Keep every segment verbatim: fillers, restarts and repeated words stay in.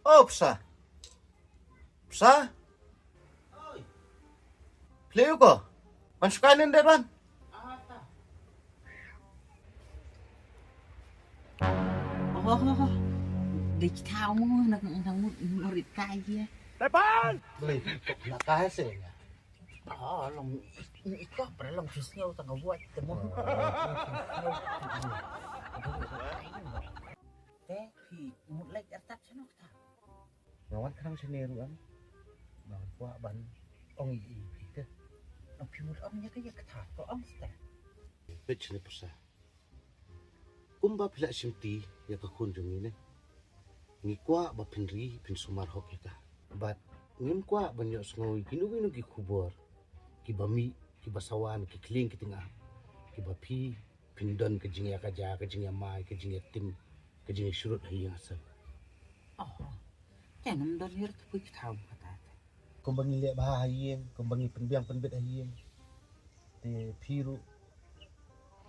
O psa. Psa. Plie ko. Ban sukai nen de ban. Oh, dei ki thaw mo na nang mut murit kai ya. Tepan. Beli na kai se. Ah, long i, i, i ka pra long ki sngew tang ka buat te mo. Te phi mut leit artat sano kata. Nga wan khnang shane ruh am. Nga kwah ban ong i, i phi te. Long phi mut ong ïa ka ïa kata ko ong ste. Peit shane pyrsa. Kumba phi la shimti ïa ka khun jong ngi ne. Ngi kwah ba phin ri phin sumar hok ïa ka. Bad ngim kwah ban ïohsngew ïa kino kino ki khubor kiba mih, kiba sawan, ki khlieng ki tnga, kiba phi phin don ka jingïakajia, ka jingïamai, ka jingïatim, ka jingïashrut ha ïing ha sem. Oh, te ngam don hi ruh te phi kata kata. Kumba ngi leh bha ha ïing, kumba ngi pynbiang pynbit ha ïing. Te phi ruh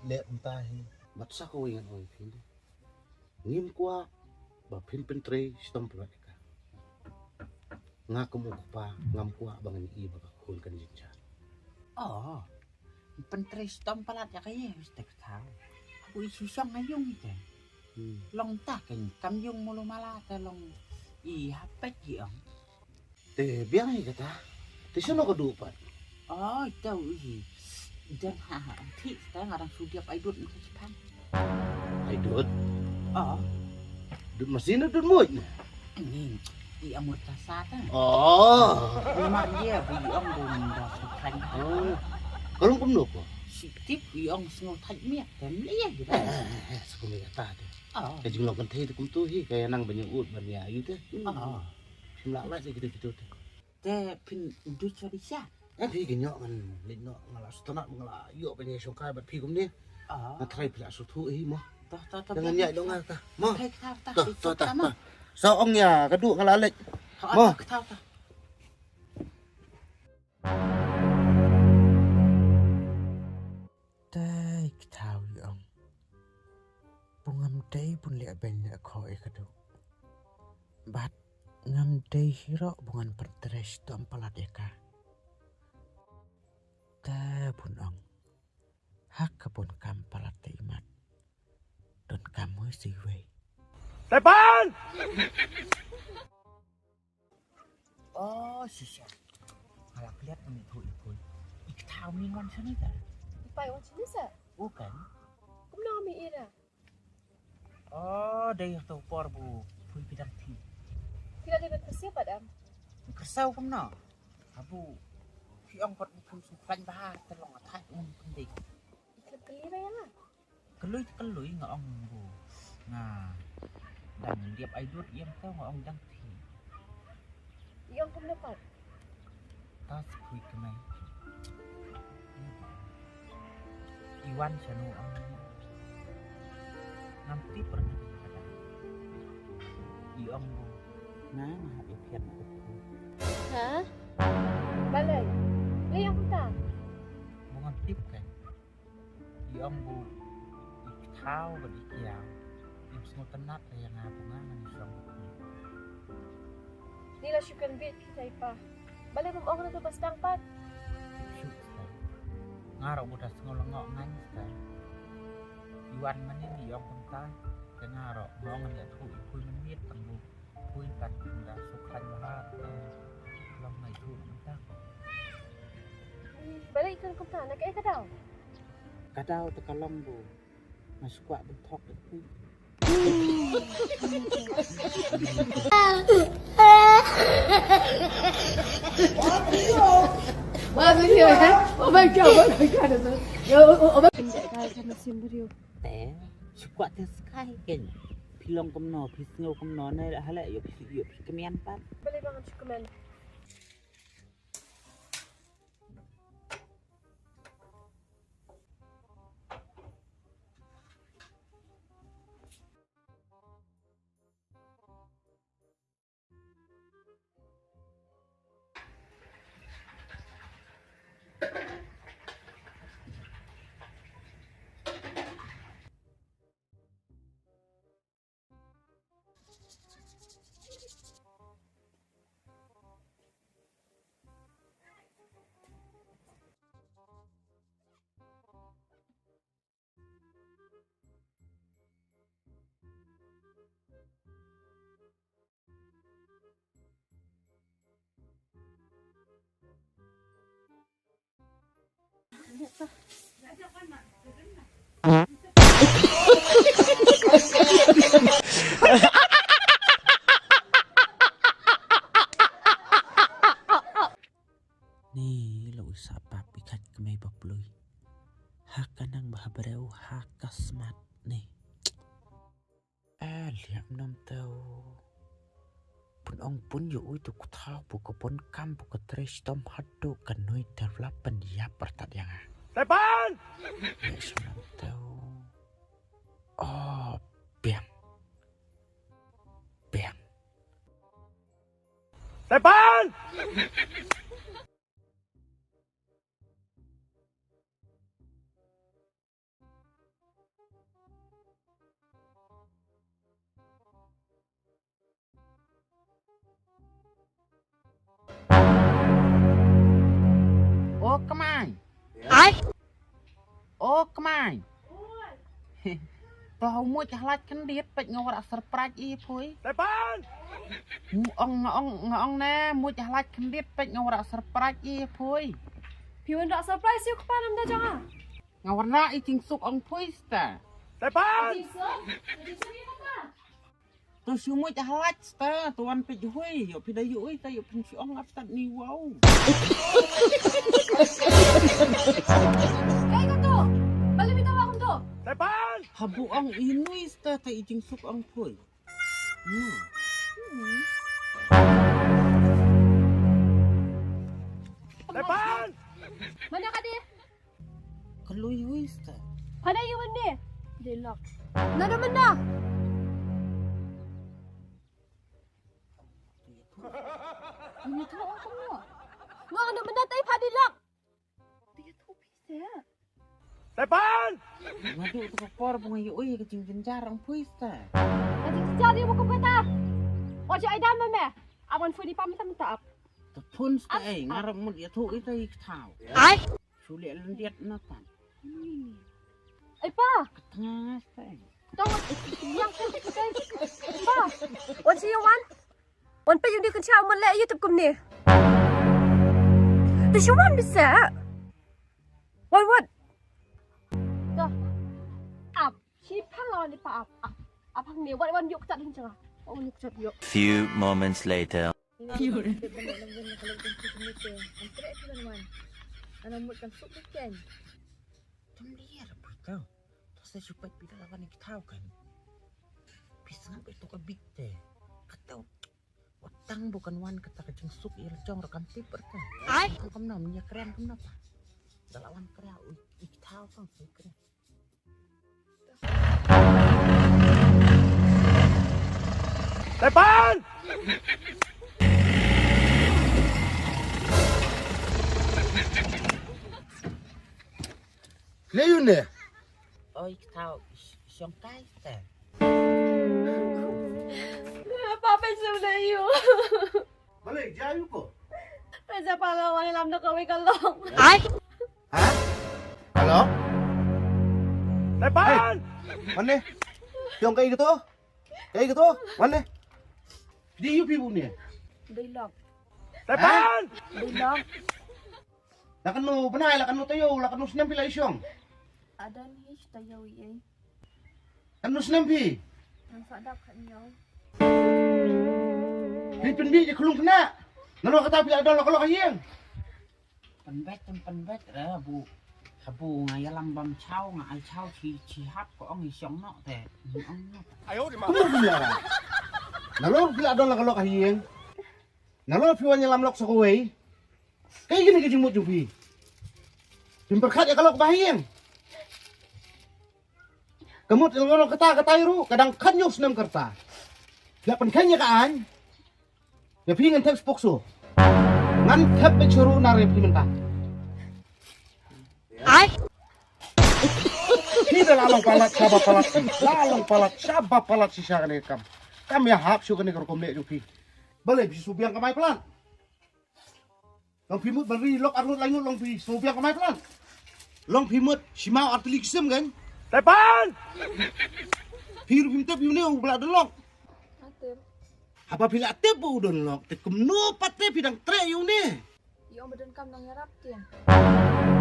leh kumta hi. Bad sa kawei ngan ong ïa phi. Ngim kwah ba phin pyntrei shitom palat ïa ka. Nga kum u kpa ngam kwah ba ngan ïohi ba ka khun kan jynjar. Oh, pyntrei shitom palat ïa ka ïa, Mister Kthar. Aku i shisong nga yung te. Hmm. Long ta kan kam yung mulu mala te long i hapet i ong. Te biang hi kata. Te shano ka duh pat? Oh, ito hi. Dang ha ha. Ti ta ngarang sudiap ai dut masa Japan. Ai dut. Oh. Dut masin dut muj ne. Ni i amur kasa ta. Oh. Memang dia bu i ong bu minda sukan. Oh. Kalong kumno ko? Sitip i ong sngewthait miak kan liya gitu. Eh, eh, eh, eh, sa kumne kata te. Oh. Ka jinglong kan thei te kumtu hi ka ïa nang ban ïa ud ban ïa ayu te. Oh. Shim lah lah kita kita te. Te phin duh sha di sha. Eh, phi ka nyok ngan leit noh nga la sngewtynnat nga la ïoh ban ïa shongkai bad phi kumne. Ah. Nga tharai phi la sngewthuh hi mo. Toh, toh, toh, ngan ïaid noh nga ta. Mo. Toh, toh, toh. Sa ong ïa ka duh nga la leit. Mo. Toh, toh. Te i Kthaw i ong. Bun ngam dei bun leh beiñ leh khoh ïa ka duh. Bad ngam dei hi ruh ba ngan pyntrei shitom palat ïa ka. Te bun ong. Ha kaba bun kam palat te imat. Donkam hi sa iwei. Tepan! Oh, shisha. Nga la klet mynta i poi. I Kthaw mi wan shane ta. I poi wan shane sa? O kan. Kumno mi ira? Oh, dei ha to por bu poi pidang thi. Phi la dei ban kyrsiaw pat em? Kyrsiaw kumno? Abu phi ong pat bu poi su khlaiñ bha te long athai um pyndik. I klet kali ba ya la. Kloi kloi nga ong bu nga dang diap ai dut ïam tau nga ong dang thi. I ong kumno pat? Ta skui kmai. I wan shano ong. Ngam tip pernah kata. I ong bu nga nga hap ïa phiat na u. Ha? Balei? Lei ong kumta. Bu ngam tip kan. I ong bu i Kthaw bad i Kiaw im sngewtynnat ïa nga bu nga ngan ïa shong bad u. Ni la shu kynbit kita i pa. Balei bym ong na tu ba sdang pat? Shu sdang. Nga ruh bu da sngew lyngngoh ngan sdang. I wan mane i ong kumta. Te nga ruh nga ong ngan ïathuh i pui mynmiet tang bu. Pui pat nga suk khlaiñ bha te long ngai tu mynta. Balei i kren kumta na kaei ka daw? Ka daw te ka long bu nga shu kwah ban thok ïa pui. Oh my God, oh my God. Te shu kwah te skai ken. Phi long kumno, phi sngew kumno ne, ha leh ïoh phi, ïoh phi kmen pat. Balei ba ngam shu kmen? Ni lo isa pap ikat kemai baplui. Haka nang bah breu haka smat ni. Eh, liam nam tau. Pun ong pun yu ui tu kutau pu ke pun kam pu ke tres tom hatu ke nui terlap pen yap pertat yang ah. Tepan! Ya sam nam tau. Oh, biang. Biang. Tepan! Oh, kemai. Ai. Oh, kemai. To hau muj halaj kendit pet nga wara surprise i phui. Tepan. Ong nga ong nga ong ne muj halaj kendit pet nga wara surprise i phui. Phi wan da surprise yu kpa nam da jong nga. Nga wara i jingsuk ong phui sta. Tepan. Jingsuk? Jingsuk yu kpa. To shu muj halaj sta to wan pet hui yo phi da yu ui ta yo phin shu ong ap tat ni wow. Kai ka to. Balik phi ta wa kum to. Tepan. Habu ong inui sta ta i jingsuk ong phui. Hmm. Tepan. Mana ka dei? Ka lui wis ta. Phada ïa u mynne. Dei lok. Nada mynda. Ïa tu ong kumno. Nga nada mynda tai phada lok. Ïa tu pisa. Tepan. Nga du tu ka por bu nga ïohi ka jingjynjar ang pui ta. Ka jingjynjar ïa buku kata. Ojo ai dam me. Awan funi pam tam ta ap. Te phun sta ei ngarap mut ïa tu ita i kthau. Ai. Shu leh lyndiat na tan. Ai pa. Ka tnga sta ei. Tong yang kan kita. Pa. Wan si wan. Wan pa yudi kan cha mut leh YouTube kumne. Te shu wan bisa. Wan wan. Dah. Ap. Shi phang lawan di pa ap. Ap. Ap hang ne wan wan yuk tat hin changa. Wan yuk tat yuk. Few moments later. Tum liar apa tau. Tau sa shu pait phi da lawan ki tau kan. Phi sngap ito ka bik te. Ka tau. Wat tang bu kan wan kata ka jingsuk ïa la jong ra kam tip rta. Ai. Kam nam ïa kren kam napa. Da la wan kren i tau kan su kren. Tepan! Leyune. Oi, kau siong kai te. Papa sudah yu. Balik jauh ko. Pesa pala wani lam da kawai kalong. Ai. Ha? Halo? Tepan! Mane? Tiong kai gitu? Kai gitu? Mane? Di U P bu ni? Dei lok. Tepan! Dei lok. La kanu benai, la kanu tayo, la kanu snem pila isong. Adan hi tayo i. Kan nus nem phi. Nang sa dap khat nyau. Phi pynbit ïa khulung kena. Nalor kata phi la don la ka lok ka ïing. Pynbit pyn pynbit ra bu. Habu nga ïalam bam chaw nga ai chaw chi chi hap ko ong i siong nok te. Ong nok. Kumno phi ïa ra. Nalor phi la don la ka lok ka ïing. Nalor phi wan ïalam lok sa kawei. Kaei kine ki jingmut jong phi. Phim pyrkhat ïa ka lok ba ha ïing. Ka mut ïa la ka lok kata kata ruh ka dang khat ñiew snem ka rta. Ïa pynkheiñ ïa ka aiñ. Ïa phi ngan thep spokso. Ngan thep peit shuh ruh na re phi mynta. Ai. Phi da la long palat shaba palat. La long palat shaba palat shisha kane kam. Kam ïa hap shuh kane ka rukom leh jong phi. Balei phi shu biang kamai palat. Long phi mut ban ri lok arngut laingut long phi sngewbiang kamai plan. Long phi mut shi maw artylli ki sim kan. Tepan. Phi ruh phim tip ïa une u ba la don lok. Haba phi la tip ba u don lok te kumno pat te phi dang treh ïa une. Ïong ba donkam nongïarap te.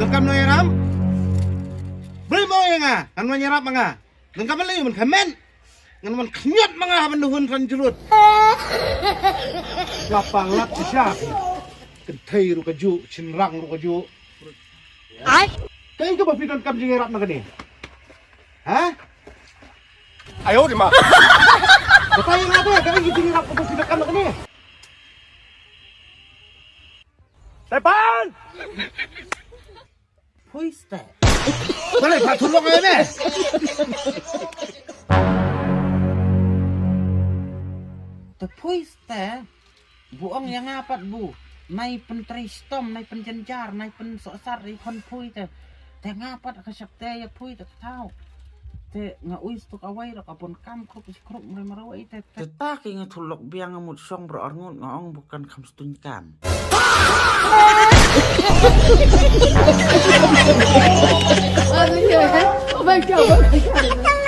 Donkam nongïarap? Briew mo ïa nga, ngan wan ïarap ma nga. Donkam lei ban kmen. Ngan wan khñiot ma nga ha ban duhun san jrut. Ka pang lap shisha. Kynthei ruh kajuh, shynrang ruh kajuh. Ai. Kaei kaba phi donkam jingïarap na kane? Ha? Ayo di ma. Batai nga te, kaei ka jingïarap kaba phi donkam na kane? Tepan! Phuiste. Balei pha thulok ïa ne? Te phuiste. Bu ong ïa nga pat bu. Nai pyntrei stom, nai pynjynjar, nai pynsohsar, nai pynphui te. Te nga pat ka shakte ïa phui te ka thaw. Te nga ui stuk awai rak abon kam krup shi krup mre mre wai te. Te ta ki nga thulok biang nga mut shong bro arngut nga ong bukan kham stung kan. Oh my God. Oh my God.